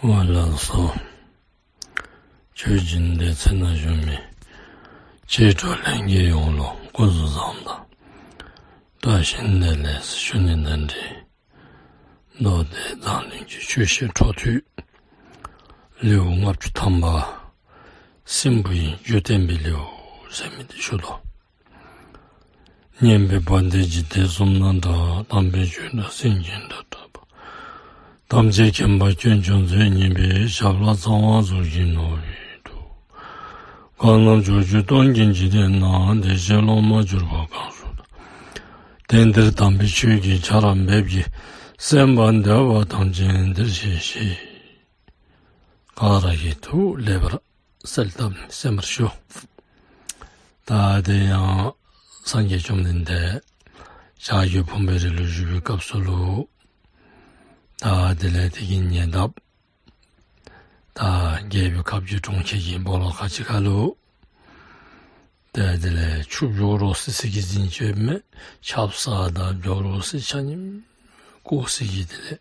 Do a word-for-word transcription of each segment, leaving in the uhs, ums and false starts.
ཨོ་ལགས་སོ། ཆོས་སྦྱིན་སྡེ་ཚན་ན་བཞུགས་མི་ཆོས་གྲོགས་ལྷན་རྒྱས་ཡོངས་ལ་སྐུ་གཟུགས་བཟང་དང་། བཀྲ་ཤིས་བདེ་ལེགས་ཞུ་ནི་དང་འབྲེལ། མདོ་སྡེ་མཛངས་བླུན་གྱི་ཆོས་བཤད་འཕྲོ་མཐུད། ལེའུ་ལྔ་བཅུ་ཐམ་པ། སྲིན་བུ་ཡི་རྒྱུ་བསྟན་པའི་ལེའུ་ཟེར་མི་དེ་ཞུ་དོ། སྙན་པའི་བ་དན་འཇིག་རྟེན་གསུམ་ན་གྲགས། དམ་པའི་ཆོས་སྒྲ་སེང་གེའི་སྒྲ་བསྒྲགས་པ། ཐམས་ཅད་མཁྱེན་པ་དཀོན་མཆོག་མཛོད་བརྙེས་པའི། ཞབས་ལ་ཚངས་དབང་གཙུག་གི་ནོར་བུས་གཏུགས། གང་རྣམས་ཕྱོགས་བཅུ་སྟོང་གི་འཇིག་རྟེན་ན། བདེ་གཤེགས་སློབ་མར་གྱུར་པ་གང་སུ་དག། དེང་འདིར་དམ་པའི་ཆོས་ཀྱི་ཆར་འབེབས་ཀྱིས། གསན་པར་འདོད་པ་ཐམས་ཅད་འདིར་གཤེགས་ཤིག། ག་ར་གིས་ཐུགས་ལེགས་པར་གསལ་བཏབ་ནས་གསན་པར་ཞུ། ད་དེ་ཡང་སངས་རྒྱས་བཅོམ་ལྡན་འདས་བྱ་རྒོད་ཕུང་པོའི་རི་ལུ་བཞུགས་པའི་སྐབས་སུ་ལུ། ད་དེ་ལས་དེ་གི་ཉེ་འདབས། ད་རྒྱལ་པོའི་ཁབ་ཀྱི་གྲོང་ཁྱེར་གྱི་སྦོ་ལོགས་ཁ་ཅིག་ཁ་ལུ། ད་དེ་ལས་ཆུ་རྒྱུག་རོ་སི་སི་གི་རྫིང་ཅིག་མེད། ཆབ་གསང་དང་རྒྱུག་རོ་སི་ཆ་མཉམ་ཀོ་སི་གི་དེ་ལས་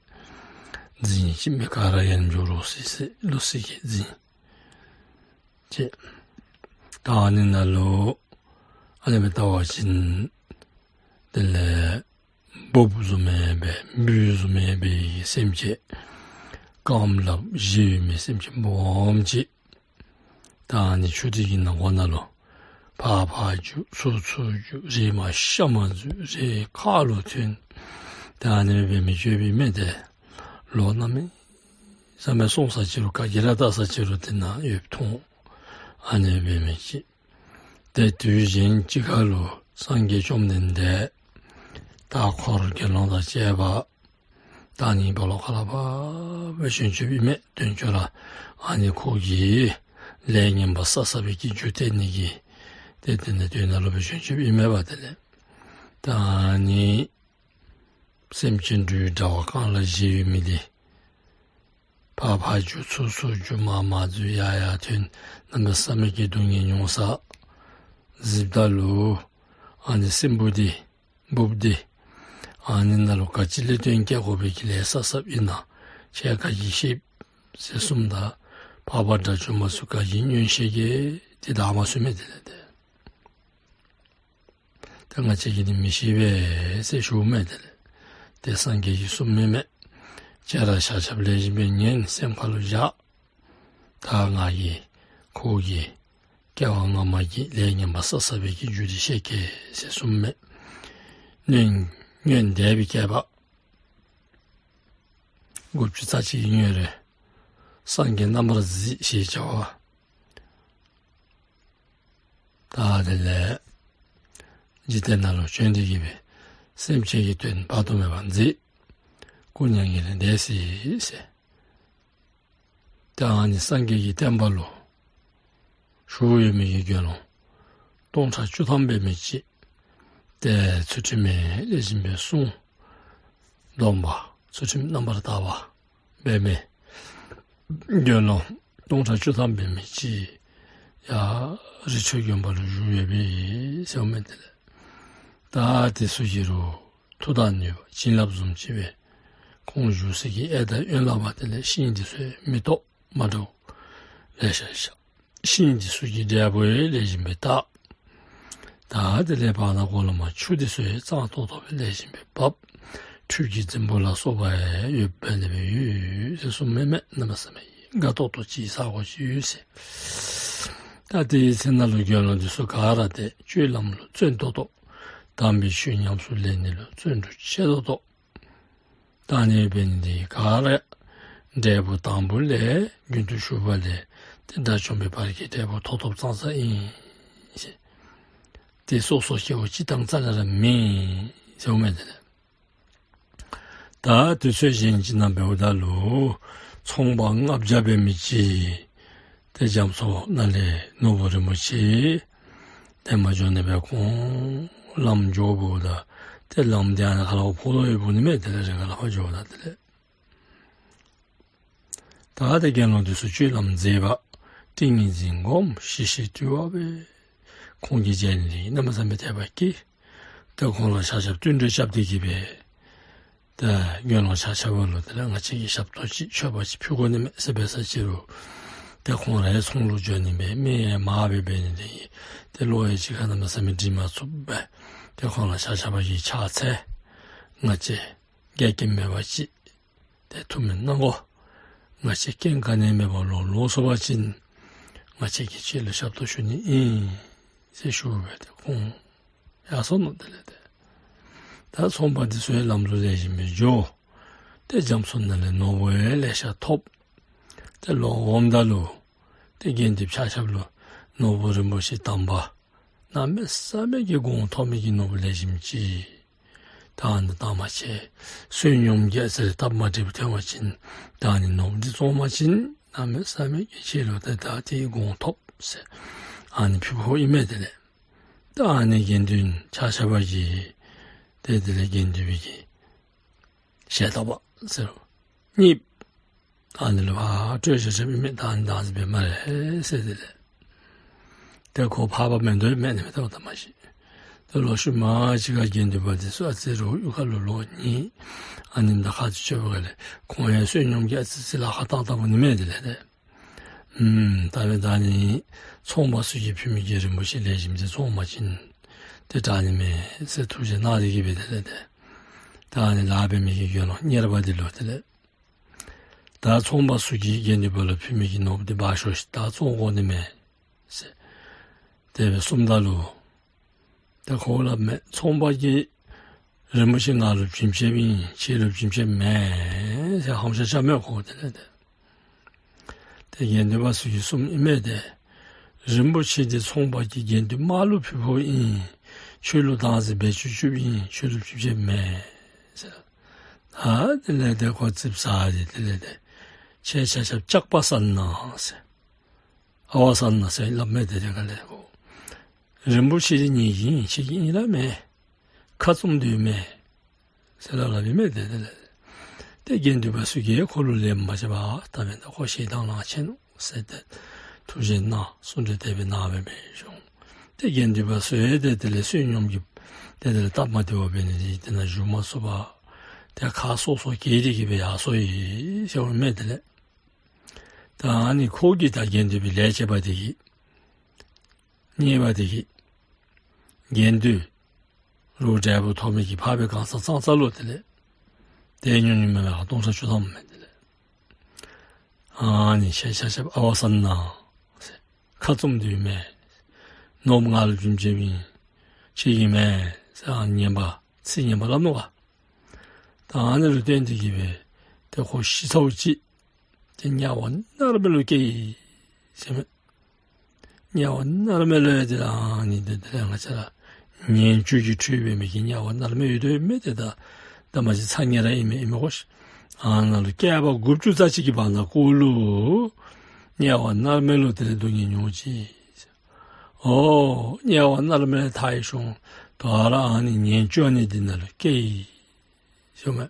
རྫིང་ཅིག་མེད། ག་ར་ཡང་རྒྱུག་རོ་སི་སི་ལོ་སི་གི་རྫིང་ཅིག། ད་ཨ་ནི་ནང་ལུ་ཨ་ནི་མི་ལྟ་བ་ཅིན་དེ་ལས་འབུཔ་བཟུམ་མའི་སྦེ་འབུཔ་བཟུམ་མའི་སྦེ་སེམས་ཅན་རྐངམ་ལགཔ་བཞི་ཡོད་མི་སེམས་ཅན་སྦོམ་ཅིག། ད་ཨ་ནི་ཆུ་ཐིགས་ཀྱི་ནང་ཁོག་ནང་ལུ་ཕར་ཕར་རྒྱུག་ཚུར་ཚུར་རྒྱུག། རེས་མར་ཤ་མར་འཛུལ། རེས་ཁ་ལུ་ཐོན། ད་ཨ་ནི་སྦེ་མི་སྤྱོད་པའི་མི་དེ་ལོ་གནམ་མེད་ས་མེད་སོང་ས་ཅིག་རུང་ག་གི་ར་ལྟ་ས་ཅིག་རུང་དེ་ནང་ཡོདཔ་མཐོང་། ཨ་ནི་སྦེ་མི་ཅིག། དེ་དུས་གཞན་ཅིག་ཁ་ལུ་སངས་རྒྱས་བཅོམ་ལྡན་འདས་ད་འཁོར་དགེ་སློང་དང་བཅས་པ་ད་ཨ་ནི་སྦོ་ལོགས་ཁ་ལས་ཕར་སྦེ་བྱོན་བྱོནམ་ཨིན་མས། དོན་གྱུར་ར་ཨ་ནི་ཁོ་གིས་ལས་ངན་པ་བསགས་བསགས་པའི་གི་རྒྱུ་བསྟན་ནི་གི་དེ་དེ་ནི་དོན་ནང་ལུ་སྦེ་བྱོན་བྱོནམ་ཨིན་མས་པ། དེ་ལས་ད་ཨ་ནི་སེམས་ཅན་སྦྲུལ་འདྲ་བ་རྐང་ལག་བཞི་ཡོད་མི་དེ་ཕར་ཕར་རྒྱུག་ཚུར་ཚུར་རྒྱུག། མར་མར་འཛུལ། ཡར་ཡར་ཐོན། གནམ་མེད་ས་མེད་ཀྱི་སྡུག་བསྔལ་མྱོང་ས། གཟིགསཔ་ད་ལུ་ཨ་ནི་སྲིན་བུ་དེ་འབུཔ་དེ་ཨ་ནི་ནང་ལུ་ག་ཅི་ལས་དོན་སྐྱེལ་དགོ་པའི་གི་ལས་བསགས་བསགསཔ་ཨིན་ན་ཁྱེད་ག་གིས་ཤེས་ཟེར་གསུངམ་ད། འཕགས་པ་དགྲ་བཅོམ་པ་ཚུ་ག་གིས་ཉན་ཤེས་གེ་དེ་བདའ་མ་ཚུགས་མས། དེ་ལས་དེ་ད་ང་བཅས་ཀྱིས་ནི་མི་ཤེས་པས་ཟེར་ཞུཝ་མས། དེ་ལས་དེ་སངས་རྒྱས་ཀྱིས་གསུངམ་ཨིན་མས། ཁྱེད་ར་ཆ་ཁྱབ་ལེགས་ཤོམ་སྦེ་ཉན། སེམས་ཁ་ལུ་བཞག། ད་ང་གིས་ཁོ་གི་སྐྱེ་བ་སྔ་མ་གི་ལས་ངན་པ་བསགས་བསགས་པའི་གི་རྒྱུ་དེ་བཤད་གེ་ཟེར་གསུངམ་མས། སྔོན་སྔོན་འདས་པའི་བསྐལ་པ་དགུ་བཅུ་རྩ་གཅིག་གི་སྔོན་རེ་སངས་རྒྱས་རྣམ་པར་གཟིགས་ཞེས་བྱ་བ། ད་དེ་ལས་འཇིག་རྟེན་ནང་ལུ་བྱོན་ཏེ་གི་སྦེ་སེམས་ཅན་གྱི་དོན་དཔག་ཏུ་མེད་པ་མཛད། སྐུ་མྱ་ངན་ལས་འདས་སོ་ཡི་ཟེར། ད་ཨ་ནི་སངས་རྒྱས་ཀྱི་བསྟན་པ་ལུ་ཞུགས་ཡོད་མི་གི་དགེ་སློང་སྟོང་ཕྲག་བཅུ་ཐམ་འབད་མི་ཅིག་ཏེ་ཚུལ་ཁྲིམས་ལེགས་ཤོམ་སྦེ་སྲུང་། སྡོམ་པ་ཚུལ་ཁྲིམས་རྣམ་པར་དག་པ་འབད་མི་དགེ་སློང་སྟོང་ཕྲག་བཅུ་ཐམ་འབད་མི་ཅིག་ཡར་རི་ཁྲོད་དགོན་པ་ལུ་བཞུགས་ཡོདཔ་ཨིན་ཟེརཝ་མས། དེ་ལས་ད་དེ་ཚུ་གིས་རུང་མཐུ་དང་ནུས་པ་བྱིན་རླབས་བཟུམ་ཅིག་སྦེ་ཁོང་བཞུགས་སའི་གི་གཡས་དང་གཡོན་ལ་བ་དེ་ལས་ཤིང་འདི་ཚུ་མེ་ཏོག་མ་འདྲཝ་ལེ་ཤ་ཤར། ཤིང་འདི་ཚུ་གི་འབྲས་བུ་ལེགས་ཤོམ་སྦེ་བཏབ། ད་དེ་ལས་བར་ན་གོ་ལ་མ་ཆུ་འདི་ཚུ་གཙང་ཏོག་ཏོ་སྦེ་ལེགས་ཤོམ་སྦེ་འབབ། ཁྲུས་ཀྱི་རྫིང་བུ་ལ་སོགས་པ་ཡོདཔ་འབད་ནི་སྦེ་ཡོད་ཟེར་གསུངམ་མས། གནམ་མེད་ས་མེད་དགའ་ཏོག་ཏོ་ཅིག་ས་གོ་ཅིག་ཡོད་ཟེར། ད་དེའི་ཚེ་ན་ལུ་དགེ་སློང་འདི་ཚུ་ག་ར་དེ་སྤྱོད་ལམ་ལུ་བརྩོན་ཏོག་ཏོ། དམ་པའི་ཆོས་ཉམས་སུ་ལེན་ནི་ལུ་བརྩོན་འགྲུས་ཆེ་ཏོག་ཏོ། ད་ཨ་ནི་འབད་ནི་འདི་ག་ར་འབྲས་བུ་དང་པོ་ལས་རྒྱུན་དུ་ཞུགས་པ་ལས་ཏེ་དགྲ་བཅོམ་པའི་བར་གྱི་འབྲས་བུ་ཐོབ་ཐོབ་ཙང་ཙང་ཨིན་ཟེར། ཏེ་སོ་སོ་སྐྱེ་བོ་སྤྱིར་བཏང་རྩ་ལས་ར་མེན་ཟེརཝ་མས། དེ་ལས་ད་དུས་ཚོད་གཞན་ཅིག་ནང་འབདཝ་ད་ལུ་ཚོང་པ་ལྔ་བརྒྱ་འབད་མི་ཅིག་ཏེ་རྒྱ་མཚོ་ནང་ལས་ནོར་བུ་རིན་པོ་ཆེ་དེ་མ་འབྱོར་ནི་སྦེ་ཁོང་ལམ་འགྱོཝ་ད་ཏེ་ལམ་འདི་ནང་ཁ་ལས་ཕོག་དོ་ཡོདཔ་འོང་ནི་མས། དེ་ལས་རི་ཁ་ལས་ཕར་འགྱོཝ་ད་དེ་ལས་ད་དེ་དགེ་སློང་འདི་ཚུ་སྤྱོད་ལམ་མཛེས་པ་ཏིང་ངེ་འཛིན་སྒོམ་ཞི་ཞིང་དུལ་བ་སྦེ་ཁོང་གིས་མཇལ་ནི་གནམ་མེད་ས་མེད་དད་པ་སྐྱེས། ཏེ་ཁོང་ལུ་ཆ་ཁྱབ་བསྟུན་གྲོས་རྐྱབ་སྟེ་གི་སྦེ་ དེ་དགེ་སློང་ཆ་ཁྱབ་ལ་དེ་ལ་ང་བཅས་ཀྱིས་ཞབས་ཏོག་ཅིག་མཆོད་པ་ཅིག་ཕུལ་དགོས་ནི་མེད་ཟེར་བས་ས་ཅི་རུ། དེ་ཁོང་རའི་ཚོང་ལུ་འབྱོར་ནི་མེད། མི་ཡང་མ་བས་འབད་ནི་དེ་ཡིན། དེ་ལོ་ཡི་ཅི་ག་ན་མ་ས་མི་འདྲི་མ་ཚུགས་པས། དེ་ཁོང་ལ་ཆ་ཁྱབ་ཀྱིས་ཕྱག་འཚལ། ང་བཅས་འགལ་རྐྱེན་མེད་པ་ཅིག་དེ་ཐུགས་སྨོན་གནང་གོ། ང་བཅས་རྐྱེན་ག་ནས་མེད་པ་ལོ་ལོགས་སུ་བ་ཅིན། ང་བཅས་ཀྱིས་ཁྱེད་ལ་ཞབས་ཏོག་ཞུ་ནི་ཨིན། ཟེར་ཞུ་བས་དེ་ཁོང་ཡར་སོང་ནུག་དེ་ལས་དེ། ད་ཚོང་པ་འདི་ཚུ་ཡང་ལམ་ལུ་ལེགས་ཤོམ་སྦེ་འགྱོ། དེ་རྒྱ་མཚོ་ནང་ལས་ནོར་བུ་ཡང་ལེ་ཤ་ཐོབ། དེ་ལོག་འོངམ་ད་ལུ། དེ་དགེ་འདུན་ཆ་ཁྱབ་ལུ་ནོར་བུ་རིན་པོ་ཆེ་དམ་པ་གནམ་མེད་ས་མེད་ཀྱི་གོང་ཐོབ་མི་གི་ནོར་བུ་ལེགས་ཤོམ་ཅིག་ད་ཨ་ནི་བཏང་བ་ཅིན། བསོད་སྙོམས་ཀྱི་ཨ་ཙི་རེ་སྟབས་མ་འགྲིག་པ་ཐོན་པ་ཅིན། ད་ཨ་ནི་ནོར་བུ་འདི་བཙོང་བ་ཅིན་གནམ་མེད་ས་མེད་ཀྱི་ཆེ་ལུ་དེ་ད་དེའི་གོང་ཐོབ་ཟེར། ཨ་ནི་ཕུལ་ཕུལཝ་ཨིན་མས་དེ་ལས། ད་ཨ་ནི་དགེ་འདུན་ཆ་ཁྱབ་ཀྱིས་དེ་དེ་ལས་དགེ་འདུན་པའི་གི་ཞལ་ཏ་པ་ཟེར་རུང་གཉིས། ཨ་ནི་ལུ་ཕར་སྤྲོད་བཞག་བཞགཔ་ཨིན་མས། ད་ཨ་ནི་བདག་འཛིན་འབད་སྨ་རེ་ཟེར་དེ་ལས། དེ་ཁོ་འཕགས་པ་མེན་དོ་མེན་ནི་མེན་ཏོག་ད་མ་གཞི། དེ་ལོག་ཤུལ་མ་ཅིག་ཁར་དགེ་འདུན་པ་དེ་ཚུ་ཨ་ཙི་རུ་གཡུས་ཁ་ལུ་ལོག་ནི། ཨ་ནི་ད་ཁ་ཅིག་ཆོད་པ་ག་ལས་ཁོང་ཡང་བསོད་སྙོམས་ཀྱི་ཨ་ཙི་ཅིག་ལཱ་ཁག་བཏང་བཏངམ་ནི་མས་དེ་ལས་དེ། ཨུམ། ད་ལས་ད་ནི་ཚོང་པ་ཚུ་གིས་ཕུལ་མི་གི་རིན་པོ་ཆེ་ལེགས་ཤོམ་དེ་བཙོང་བ་ཅིན་དེ་དྲག་ནི་མས་ཟེར་ཐུགས་རྗེ་གནང་སྟེ་གི་སྦེ་དེ་ལས་དེ། ད་ནི་ལཱ་འབད་མི་གི་དགེ་སློང་གཉེར་པ་དེ་ལུ་དེ་ལས། ད་ཚོང་པ་ཚུ་གིས་དགེ་འདུན་པ་ལུ་ཕུལ་མི་གི་ནོར་བུ་དེ་འབག་ཤོག་ཤིག་ད་བཙོང་དགོ་ནི་མས་ཟེར། དེ་སྦེ་གསུངམ་ད་ལུ། དེ་ཁོ་སླབ་མས། ཚོང་པ་གིས་རིན་པོ་ཆེ་ང་ལུ་བྱིན་བྱིནམ་ཨིན། ཁྱེད་ལུ་བྱིན་བྱིནམ་མེན་ཟེར་ཧམ་བཤད་རྐྱབ་མས་ཁོ་དེ་ལས་དེ། དེ་དགེ་འདུན་པ་ཚུ་གིས་གསུངམ་ཨིན་མས་དེ། རིན་པོ་ཆེ་དེ་ཚོང་པ་གིས་དགེ་འདུན་མ་ལུ་ཕུལ་ཕུལཝ་ཨིན། ཁྱོད་ལུ་བདག་འཛིན་འབད་བཅུག་བཅུགཔ་ཨིན། ཁྱོད་ལུ་བྱིན་བྱིནམ་མེན་ཟེར། ཨ་དེ་ལས་དེ་ཁོ་ཙིགཔ་ཟ་སྟེ་དེ་ལས་དེ། ཁྱེད་ཆ་ཁྱབ་སྐྱག་པ་བསད་ན་ཟེར། ཨ་ཝ་བསད་ན་ཟེར་སླབ་མས་དེ་དེ་ག་ལས་ཁོ། རིན་པོ་ཆེ་དེ་ངེ་གི་ཨིན། ཁྱེད་ཀྱི་ཨིན་ར་མེན། ཁ་བཙུམ་སྡོད་མས་ཟེར་སླབ་སླབ་ཨིན་མས་དེ་དེ་ལས། དེ་དགེ་འདུན་པ་ཚུ་གིས་ཁོ་ལུ་ལན་མ་བྱིན་པར་ད་མེན་ད་ཁོ་ཞེ་སྡང་ལངས་ཆི་ནུག་ཟེར་ཏེ་ཐུགས་རྗེ་གནང་གསུང་གྲོས་དེ་སྦེ་གནང་བའི་མས་བྱུང་། དེ་དགེ་འདུན་པ་ཚུ་ཡང་དེ་དེ་ལས་བསོད་སྙོམས་ཀྱི་དེ་དེ་ལས་སྟབས་མ་བདེཝ་འབད་ནི་དེ་དེ་ནང་བཞུགས་མ་ཚུགས་པར་དེ་ཁ་སོ་སོ་གྱེས་ཏེ་གི་སྦེ་ཡར་སོ་ཡི་ཟེར་བའི་མས་དེ་ལས། ད་ཨ་ནི་ཁོ་གིས་ད་དགེ་འདུན་པའི་ལས་བྱེད་པ་དེ་གིས། གཉེར་པ་དེ་གིས་དགེ་འདུན་རུ་འབྲས་བུ་ཐོབ་མི་གི་འཕགས་པའི་གང་ཟག་ཙང་ཙ་ལུ་དེ་ལས། དེ་ཉུང་ཉུང་མེན་མེན་ལ་སྟོང་ཕྲག་བཅུ་ཐམ་མས་དེ་ལས། ཨ་ནི་ཁྱེད་ཆ་ཁྱབ་ཨ་ཝ་བསད་ན་ཟེར། ཁ་བཙུམ་སྡོད་མས། ནོར་བུ་ང་ལུ་བྱིན་བྱིནམ་ཨིན། ཁྱེད་ཀྱི་མེན་ཟེར་ཨ་ནི་ངན་པ་ཚིག་ངན་པ་སླབ་ནུག་ག་ད་ཨ་ནི་ལུ་བརྟེན་ཏེ་གི་སྦེ་དེ་ཁོ་ཤི་ཚརཝ་ཅིག་དེ་དམྱལ་བ་མནར་མེད་ལུ་སྐྱེས་ཡི་ཟེར་མས། དམྱལ་བ་མནར་མེད་ལུ་ཡང་དེ་ལས་ཨ་ནི་དེ་དེ་ལས་ང་བཅས་ར་ངན་སྤྱོད་ཀྱི་ཁྲོད་འབད་མི་གི་དམྱལ་བ་མནར་མེད་ཡོད་དོ་ཡོད་མས་དེ། ད་ད་མ་གཞི་ཚ་དམྱལ་ར་ཨིན་མས་ཨིན་མས་གོ། ཨ་ནཱ་ལུ་བསྐལ་པ་དགུ་བཅུ་རྩ་གཅིག་གི་བར་ན་ཁོ་ལུ་དམྱལ་བ་མནར་མེད་ལུ་དེ་ལས་སྡུག་བསྔལ་མྱོང་ཅི། ཨོ་དམྱལ་བ་མནར་མེད་ལས་ཐར་ཡི་ཤོང་དོ་ར་ཨ་ནི་ངན་སྤྱོད་ནི་འདི་ནང་ལུ་སྐྱེས་ཡི། ཟེར་མས།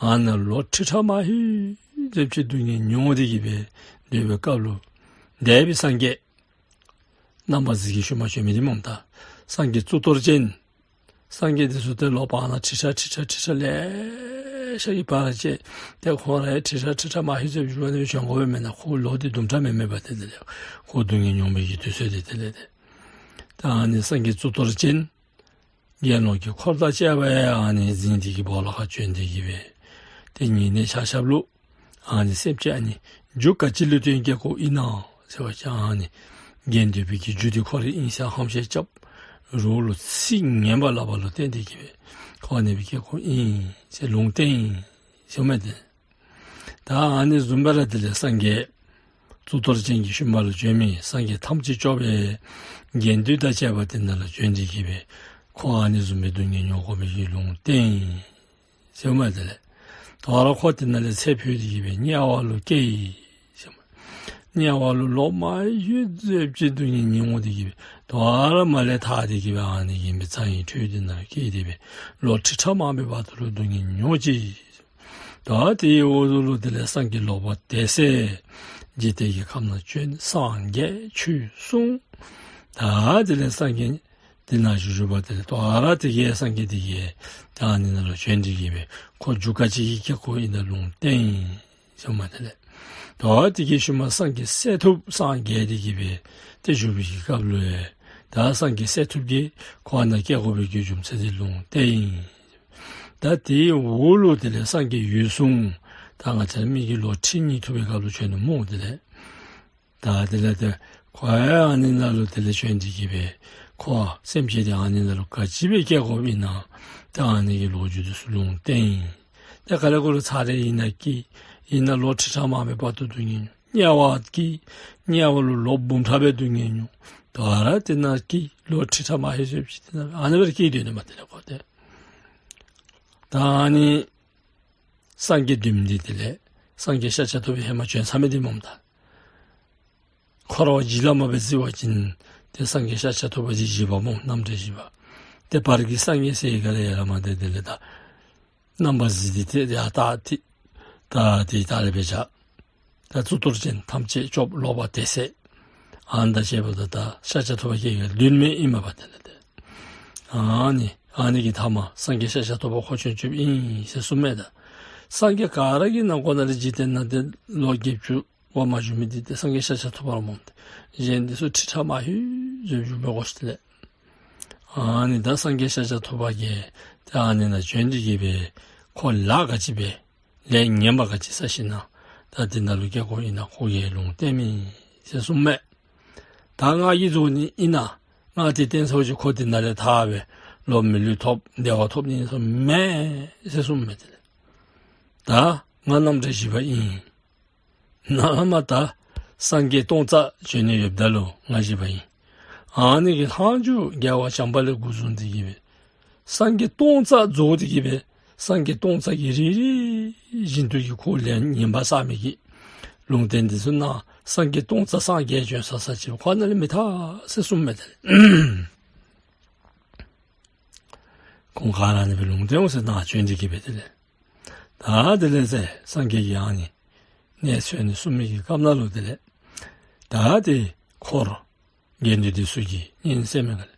ཨ་ནཱ་ལུ་ལོ་ཁྲི་ཕྲག་མ་ཧིང་ཙམ་ཅིག་སྡུག་བསྔལ་མྱོང་སྟེ་གི་སྦེ་སྡོད་པའི་སྐབས་ལུ། འདས་པའི་སངས་རྒྱས། རྣམ་པར་གཟིགས་ཀྱི་ཤུལ་མ་བྱོན་མི་འདི་སྨོ་ད། སངས་རྒྱས་གཙུག་ཏོར་ཅན། སངས་རྒྱས་འདི་ཚུ་ཏེ་ལོ་བར་ན་ཁྲི་ཕྲག་ཁྲི་ཕྲག་ཁྲི་ཕྲག་ལེ་ཤ་གི་བར་ལ་བྱོན། ཏེ་ཁོང་ར་ཁྲི་ཕྲག་ཁྲི་ཕྲག་མ་ཧིང་ཙམ་བཞུགས་ནི་བྱོན་དགོ་པས་མེན་ན་ཁོ་ལོ་འདི་དུམ་གྲ་མེན་མེན་པ་ཏེ་དེ་ལས་ཁོ་སྡུག་བསྔལ་མྱོང་བའི་གི་དུས་ཚོད་འདི་དེ་ལས་ཏེ། ད་ཨ་ནི་སངས་རྒྱས་གཙུག་ཏོར་ཅན། དགེ་སློང་གི་འཁོར་དང་བཅས་པ་ཡང་ཨ་ནི་འཛིན་ཏེ་གི་སྦོ་ལོགས་ཁར་བྱོན་ཏེ་གི་སྦེ། ཏེ་ཉེ་གནས་ཆ་ཁྱབ་ལུ། ཨ་ནི་སེམས་ཅན་ཨ་ནི་རྒྱུ་ག་ཅི་ལུ་བརྟེན་སྐྱེ་དགོཔ་ཨིན་ན་ཟེར་བ་ཅིན་ཨ་ནི་དགེ་འདུན་པའི་གི་རྒྱུ་འདི་ཁོ་རའི་ཨིན་ཟེར་ཧམ་བཤད་རྐྱབ། རོགས་ལུ་ཚིག་ངན་པ་སླབ་པ་ལུ་བརྟེན་ཏེ་གི་སྦེ་ཁོ་ཨ་ནི་སྦེ་སྐྱེ་དགོཔ་ཨིན་ཟེར་ལུང་བསྟན་ཡི་ཟེར་མས་ཏེ། ད་ཨ་ནི་བཟུམ་སྦེ་ར་དེ་ལས་སངས་རྒྱས་གཙུག་ཏོར་ཅན་གྱི་ཤུལ་མ་ལུ་བྱོན་མི་སངས་རྒྱས་ཐམས་ཅད་སྐྱོབ་པའི་དགེ་འདུན་དང་བཅས་པ་དེ་ནང་ལུ་བྱོན་ཏེ་གི་སྦེ་ཁོ་ཨ་ནི་བཟུམ་སྦེ་སྡུག་བསྔལ་མྱོང་དགོ་པའི་གི་ལུང་བསྟན་ཡི་ཟེར་མས་དེ་ལས། དོ་རུང་ཁོ་དེ་ནང་ལས་ཚེ་འཕོས་ཏེ་གི་སྦེ་དམྱལ་བ་ལུ་སྐྱེས་ཡི་ཟེར་མས། དམྱལ་བ་ལུ་ལོ་མ་ཧིང་ཙམ་ཅིག་སྡུག་བསྔལ་མྱོང་སྟེ་གི་སྦེ་དོ་རུང་མར་ལས་ཐར་ཏེ་གི་སྦེ་ཨ་ནི་ཡིན་པའི་ཚ་ཡི་ཁྲོད་དེ་ནང་སྐྱེས་ཏེ་སྦེ་ལོ་ཁྲི་ཕྲག་མང་པོའི་བར་དུ་ལུ་སྡུག་བསྔལ་མྱོང་ཅི། ད་དེའི་འོག་ཏུ་ལུ་དེ་ལས་སངས་རྒྱས་ལོག་པར་དད་སེལ་འཇིག་རྟེན་གྱི་ཁམས་ན་བྱོན། སངས་རྒྱས་ཆོས་གསུངས། ད་དེ་ལས་སངས་རྒྱས་ དེ་ན་བཞུགས་བཞུགས་པ་དེ་ལས་དོ་ར་དེ་གའི་སངས་རྒྱས་དེ་གའི་ད་ཨ་ནི་ན་ལོ་བྱོན་འདི་གི་བས་ཁོ་རྒྱུ་ག་ཅིག་གི་སྐྱེ་ཁོ་ཡིན་ན་ལུང་བསྟན་ཡིན་ཟེར་མ་དེ་ལས། དོ་ར་དེ་གའི་ཤུལ་མ་སངས་རྒྱས་གསེར་ཐུབ་སངས་རྒྱས་དེ་གི་བས་དེ་བཞུགས་པའི་གི་སྐབས་ལུ་ཡས་ད་སངས་རྒྱས་གསེར་ཐུབ་ཀྱིས་ཁོ་ཨ་ན་སྐྱེ་དགོས་པའི་གི་རྒྱུ་མཚན་དེ་ལུང་བསྟན་ཡིན། ད་དེའི་འོག་ལུ་དེ་ལས་སངས་རྒྱས་འོད་སྲུང་ད་ང་བཅས་མི་གི་ལོ་ཁྲི་གཉིས་ཐུབ་པའི་སྐབས་ལུ་བྱོན་ནུག་སྨོ་དེ་ལས། ད་དེ་ལས་དེ་ཁོ་ཨ་ནི་ན་ལུ་དེ་ལས་བྱོན་འདི་གི་བས་ཁོ་སེམས་ཅན་དེ་ཨ་ནི་ན་ལུ་ག་ཅི་བས་སྐྱེ་དགོས་ཡིན་ན་ད་ཨ་ནི་གི་ལོ་རྒྱུས་དེ་ཚུ་ལུང་བསྟན་ཡིན། དེ་ག་ལ་གོ་ལུ་ཚ་རེ་ཡིན་ན་སྐྱིད་ཡིན་ན་ལོ་ཁྲི་ཕྲག་མང་པོའི་བར་དུ་སྡུག་བསྔལ་མྱོང་། དམྱལ་བ་སྐྱིད་དམྱལ་བ་ལུ་ལོ་འབུམ་ཕྲག་པའི་སྡུག་བསྔལ་མྱོང་། དོ་ར་དེ་ན་སྐྱིད་ལོ་ཁྲི་ཕྲག་མ་ཧེ་ཟེར་བྱེད་དེ་ན་ཨ་ནི་བར་སྐྱིད་སྡོད་ནི་མ་དེ་ལས་གོ་དེ། ད་ཨ་ནི་སངས་རྒྱས་བདུན་འདི་དེ་ལས་སངས་རྒྱས་ཤཱཀྱ་ཐུབ་པའི་ཧེ་མ་བྱོན་ཚར་མི་དེ་སྨོ་ད། འཁོར་བ་འཇིག་ལ་མ་བས་བརྫི་བ་ཅིན་དེ་སངས་རྒྱས་ཤཱཀྱ་ཐུབ་པ་ཅིག་བཞི་པ་སྨོ་རྣམ་འདྲེན་བཞི་པ། དེ་བར་གྱི་སངས་རྒྱས་ཟེར་ཡི་ག་ལ་ཡ་ལ་མ་དེ་དེ་ལས་ད། རྣམ་པར་གཟིགས་ཏེ་དེ་ཡ་ད་དེ་ད་དེ་ད་ལས་བས་བྱ། ད་གཙུག་ཏོར་ཅན་ཐམས་ཅད་སྐྱོབ་ལོག་པ་དེ་ཟད། ཨ་ནི་ད་བྱས་པ་ད་ད་ཤཱཀྱ་ཐུབ་པ་སྐྱེ་གི་བདུན་མེད་ཨིན་མ་པ་དེ་ལས་དེ། ཨ་ནི་ཨ་ནི་གི་ཐ་མ་སངས་རྒྱས་ཤཱཀྱ་ཐུབ་པ་ཁོ་བྱོན་བྱོན་ཨིན་ཟེར་གསུངས་མས་ད། སངས་རྒྱས་ག་ར་གི་ནང་ཁོ་ན་ལས་འཇིག་རྟེན་ན་དེ་ལོ་བརྒྱད་ཅུ་འགོར་མ་བཞུགས་མི་དེ་དེ་སངས་རྒྱས་ཤཱཀྱ་ཐུབ་པ་ར་སྨོ་དེ། གཞན་དེ་ཚུ་ཁྲི་ཕྲག་མ་ཧེ་ཟེར་བཞུགས་མི་གོ་ཤི་དེ་ལས། ཨ་ནི་ད་སངས་རྒྱས་ཤཱཀྱ་ཐུབ་པ་གིས་དེ་ཨ་ནི་ན་བྱོན་འདི་གི་བས་ཁོ་ལ་ག་ཅི་བས་ལས་ངན་པ་ག་ཅི་བསགས་ཤི་ན་ད་དེ་ན་ལུ་སྐྱེ་དགོས་ཡིན་ན་ཁོ་གིས་ལུང་བསྟན་མི་ཟེར་གསུངས་མས། ད་ང་གིས་རྫོགས་ནི་ཨིན་ན་ང་དེ་བསྟན་ཚར་ཅིག་ཁོ་དེ་ན་ལས་ཐར་བས་ལོ་མི་ལུས་ཐོབ་བདེ་བ་ཐོབ་ནི་ཟེར་མེད་ཟེར་གསུངས་མས་དེ་ལས། ད་ང་རྣམ་འདྲེན་བཞི་པ་ཨིན། ན་མ་ད་སངས་རྒྱས་སྟོང་རྩ་བྱོན་ནི་ཡོདཔ་ད་ལུ་ང་བཞི་པ་ཨིན། ཨ་ནི་གི་ལྷག་མཇུག་རྒྱལ་བ་བྱམས་པ་ལས་འགོ་བཟུང་འདི་གི་བས་སངས་རྒྱས་སྟོང་རྩ་རྫོགས་འདི་གི་བས་སངས་རྒྱས་སྟོང་རྩ་གི་རེ་རེ་བཞིན་དུ་གི་ཁོ་ལས་ངན་པ་བསགས་མི་གི་ལུང་བསྟན་འདི་ཚུ་ན་སངས་རྒྱས་སྟོང་རྩ་སངས་རྒྱས་བྱོན་ས་ས་ཅིག་ཁོ་ན་ལས་མི་ཐར་ཟེར་གསུངས་མས་དེ་ལས། ཁོང་ག་ར་ནི་བས་ལུང་བསྟན་འོང་ཟེར་ན་བྱོན་འདི་གི་བས་དེ་ལས། ད་དེ་ལས་ཟེར་སངས་རྒྱས་ཀྱིས་ཨ་ནི་གནས་མཚོན་ནས་གསུངས་མི་གི་སྐབས་ན་ལུ་དེ་ལས། ད་དེ་འཁོར་དགེ་འདུན་འདི་ཚུ་གིས་སྙན་གསན་མི་ག་ལས།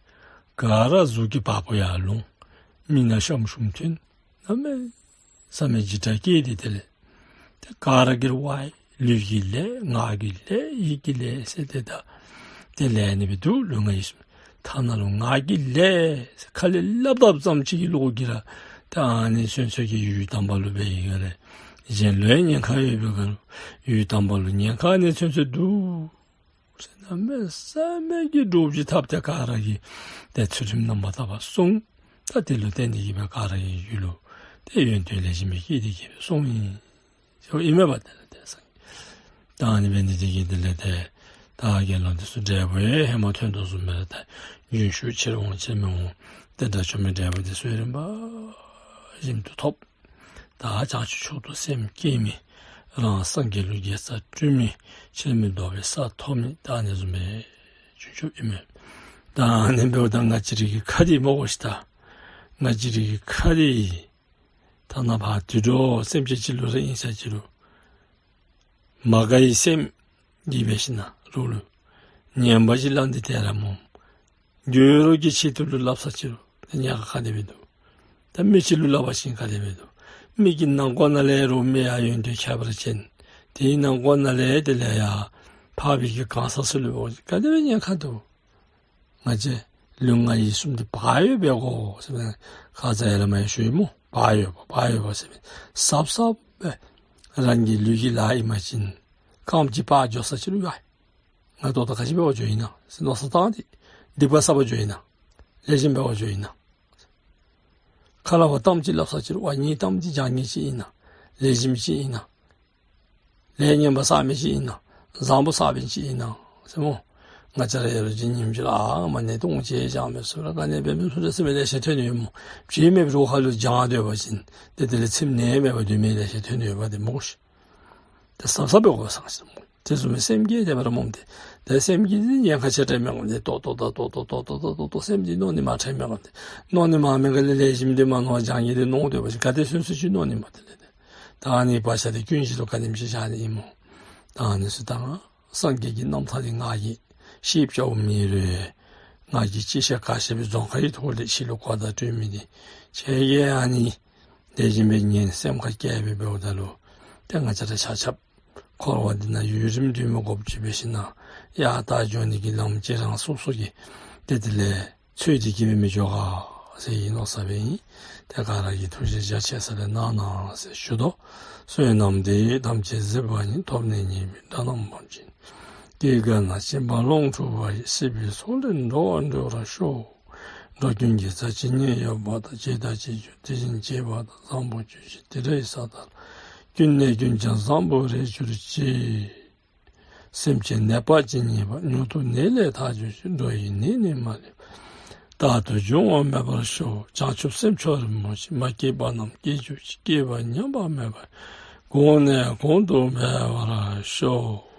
ག་ར་གཟུགས་ཀྱི་བ་སྤུ་ཡར་ལོང་། མིག་ནང་ཤམ་ཤུམ་ཐོན། གནམ་མེད་ས་མེད་འཇིགས་སྐྲག་སྐྱེས་ཏེ་དེ་ལས། དེ་ག་ར་གིར་ཝའི་ལུས་ཀྱི་ལས་ངག་གི་ལས་ཡིད་ཀྱི་ལས་ཟེར་དེ་ད། དེ་ལས་ནི་བས་འདུག་ལུས་ངག་ཡིད་གསུམ། ཐ་ན་ལུ་ངག་གི་ལས་ཁ་ལས་སླབ་ཐབས་ཙམ་ཅིག་གི་ལོག་གི་ར། ད་ཨ་ནི་ཚུན་ཚོད་ཀྱི་ཡུལ་དམ་པ་ལུ་བས་ཡི་ག་ལས། གཞན་ལུས་ཉེན་ཁ་ཡོད་པའི་ག་ལུ་ཡུལ་དམ་པ་ལུ་ཉེན་ཁ་ནི་ཚུན་ཚོད་འདུག་ཟེར་གནམ་མེད་ས་མེད་ཀྱི་འདྲོག་པའི་ཐབས་དེ་ག་ར་གིས་དེ་ཚུལ་ཁྲིམས་རྣམ་པར་དག་པ་བསྲུང་། ད་དེ་ལུ་བརྟེན་ཏེ་གི་བས་ག་ར་གི་ཡུལ་ལུ་དེ་ཡོན་ཏན་ལེགས་ཤོམ་སྦེ་སྐྱེས་ཏེ་གི་བས་སོང་ཡི། ཞོ་ཨིན་མས་པ་དེ་ལ་དེ་སངས། ད་ཨ་ནི་འབད་ནི་དེ་གིས་དེ་ལས་དེ་ད་དགེ་སློང་དེ་ཚུ་འབྲས་བུ་ཡང་ཧེ་མ་ཐོན་དོ་བཟུམ་སྦེ་ར་ད་རྒྱུན་ཞུགས་ཕྱིར་འོང་ཕྱིར་མི་འོང་དེ་དགྲ་བཅོམ་པའི་འབྲས་བུ་དེ་ཚུ་ཡང་རིམ་པ་བཞིན་དུ་ཐོབ། ད་བྱང་ཆུབ་མཆོག་ཏུ་སེམས་བསྐྱེད་མི་རང་སངས་རྒྱས་ལུ་དགེ་རྩ་བསྐྲུན་མི་ཕྱིར་མི་ལྡོག་པའི་ས་ཐོབ་མི་ད་ཨ་ནི་བཟུམ་སྦེ་རྒྱུན་ཞུགས་ཨིན་མས། ད་ཨ་ནི་འབདཝ་ད་ང་བཅས་རའི་གི་ཁ་དེ་མ་གོ་ཤི་ད། ང་བཅས་རའི་གི་ཁ་དེ་ཐ་ན་ཕར་དུད་འགྲོ་སེམས་ཅན་ཅིག་ལུ་ར་ཨིན་ས་ཅིག་རུང་མ་དགའ་བའི་སེམས་ཀྱིས་འབད་ཞིན་ན་རོགས་ལུ་ངན་པ་ཅིག་སླབ་ནི་དེ་ར་སྨོ། འགྱོད་རོགས་ཀྱི་ཆེད་དུ་ལུ་སླབ་ས་ཅིག་རུང་དེ་ཉེན་ཁ་ག་དེ་སྦེ་འདུག། ད་མི་ཅིག་ལུ་སླབ་པ་ཅིན་ག་དེ་སྦེ་འདུག། མི་གི་ནང་ཁོག་ནང་ལས་རོགས་མི་ཡང་ཡོན་ཏན་ཁྱད་པར་ཅན། དེའི་ནང་ཁོག་ནང་ལས་དེ་ལས་ཡང་འཕགས་པའི་གི་གང་ཟག་ཚུ་ལུ་འབད་བ་ཅིན་ག་དེ་སྦེ་ཉེན་ཁ་འདུག། ང་བཅས་ལུས་ངག་ཡིད་གསུམ་འདི་བག་ཡོད་འབད་དགོ་ཟེར་བའི་ཁ་ཙ་ཡར་ལས་མར་ཡང་ཞུ་ཡི་སྨོ། བག་ཡོད་པ་བག་ཡོད་པ་ཟེར་བའི་ཟབ་ཟབ་སྦེ་རང་གི་ལུས་ཀྱི་ལཱ་ཨིན་པ་ཅིན་རྐངམ་གཅིག་སྤར་འགྱོ་ས་ཅིག་རུང་ཡ། ང་ཏོག་ཏོ་ག་ཅི་འབད་བར་འགྱོ་ཡི་ན་ཟེར་མནོ་བསམ་བཏང་སྟེ་སྡིག་པ་བསགས་པར་འགྱོ་ཡི་ན། ལེགས་ཤོམ་འབད་བར་འགྱོ་ཡི་ན། ཁ་ལས་ཕར་གཏམ་ཅིག་སླབ་ས་ཅིག་རུང་ཨ་ངེའི་གཏམ་འདི་བྱང་ཉེས་ཅིག་ཨིན་ན། ལེགས་ཤོམ་ཅིག་ཨིན་ན། ལས་ངན་པ་བསགས་མི་ཅིག་ཨིན་ན། བཟང་པོ་བསགས་མི་ཅིག་ཨིན་ན། ཟེར་སྨོ། ང་བཅས་ར་ཡ་རུ་ཅིག་ཉིནམ་ཅིག་ལུ་ཨ་མ་ནི་ལྟུང་བྱེད་བྱང་མི་ཚུ་ར་ག་ནི་འབད་མི་ཚུ་ར་ཟེར་མི་ལེ་ཤ་ཐོན་ནི་ཡོད་སྨོ། བྱེད་མེད་པའི་རོ་ཁ་ལུ་སྦྱང་སྡོད་པ་ཅིན་དེ་དེ་ལས་ཚིམ་ནི་མེད་པར་སྡོད་མི་ལེ་ཤ་ཐོན་ནི་ཡོད་པ་དེ་སྨོ་ཤིག། དེ་ཟབ་ཟབ་སྦེ་གོ་སོང་ཟེར་སྨོ། དེ་བཟུམ་མའི་སེམས་བསྐྱེད་དེ་སྦེ་ར་སྨོ་དེ། དེ་སེམས་བསྐྱེད་དེ་ཉེན་ཁ་ཆེ་དྲགས་མས་སྨོ་དེ། ཏོག་ཏོག་ཏོག་ཏོག་ཏོག་ཏོག་ཏོག་ཏོག་ཏོག་ཏོག་སེམས་ཅན་མནོ་ནི་མ་དྲགས་མས་སྨོ་དེ། མནོ་ནི་མ་མི་ག་ལས་ལེགས་ཤོམ་དེ་མ་མནོ་བར་བྱང་ཉེས་དེ་མནོ་སྡོད་པ་ཅིན་ག་དེ་སོ་སོ་ཅིག་མནོ་ནི་མས་དེ་ལས་དེ། ད་ཨ་ནི་བག་ཆགས་དེ་ཀུན་གཞི་ལུ་ག་དེམ་ཅིག་བཞག་ནི་ཨིན་སྨོ། ད་ཨ་ནི་ཚུ་ད་སངས་རྒྱས་ཀྱི་རྣམ་ཐར་དེ་ང་གིས་ཤེས་བྱའོ་མི་རུ། ང་གིས་ཅི་བཤད་ག་བཤད་པའི་རྫོང་ཁ་ཡི་ཐོག་ལས་ཤི་ལུ་གོ་བརྡ་སྤྲོད་མི་དེ་ཁྱེད་ཀྱིས་ཨ་ནི་དེ་བཞིན་པའི་ཉན་སེམས་ཁ་སྐྱེ་བའི་འབེའུ་ད་ལུ་དེ་ང་བཅས་ར་ཆ་ཁྱབ་འཁོར་བ་འདི་ན་ཡུན་རིང་སྡོད་མི་དགོཔ་ཅིག་འབད་ཞིན་ན་ཡར་ལྟག་འགྱོ་ནི་གི་ལམ་ཅིག་རང་སོ་སོ་གིས་དེ་དེ་ལས་འཚོལ་ཏེ་གི་མི་མི་འགྱོ་ག་ཟེར་ཡིན་ནོ་ཟེར་བ་ཡིན། དེ་ག་ར་གིས་ཐུགས་རྗེ་རྒྱ་ཆེ་ས་ལས་གནང་གནང་ཟེར་ཞུ་དོ། བསོད་ནམས་འདི་ཡིས་ཐམས་ཅད་གཟིགས་པ་ཉིད། ཐོབ་ནས་ཉེས་པའི་དགྲ་རྣམས་ཕམ་བྱས་ནས། སྐྱེ་རྒ་ན་འཆིའི་རྦ་ཀློང་འཁྲུགས་པ་ཡི། སྲིད་པའི་མཚོ་ལས་འགྲོ་བ་སྒྲོལ་བར་ཤོག། འགྲོ་ཀུན་དགེ་རྩ་ཇི་སྙེད་ཡོད་པ་དང་། བྱས་དང་བྱེད་འགྱུར་དེ་བཞིན་བྱེད་པ་དང་། བཟང་པོ་ཇི་བཞིན་དེ་འདྲའི་ས་དག་ལ། ཀུན་ནས་ཀུན་ཀྱང་བཟང་པོར་རེག་གྱུར་ཅིག། སེམས་ཅན་ནད་པ་ཇི་སྙེད་པ། མྱུར་དུ་ནད་ལས་ཐར་གྱུར་ཅིག། འགྲོ་ཡི་ནད་ནི་མ་ལུས་པ། རྟག་ཏུ་འབྱུང་བ་མེད་པར་ཤོག། བྱང་ཆུབ་སེམས་མཆོག་རིན་པོ་ཆེ། མ་སྐྱེས་པ་རྣམས་སྐྱེ་གྱུར་ཅིག། སྐྱེས་པ་ཉམས་པ་མེད་པ། གོང་ནས་གོང་དུ་འཕེལ་བར་ཤོག།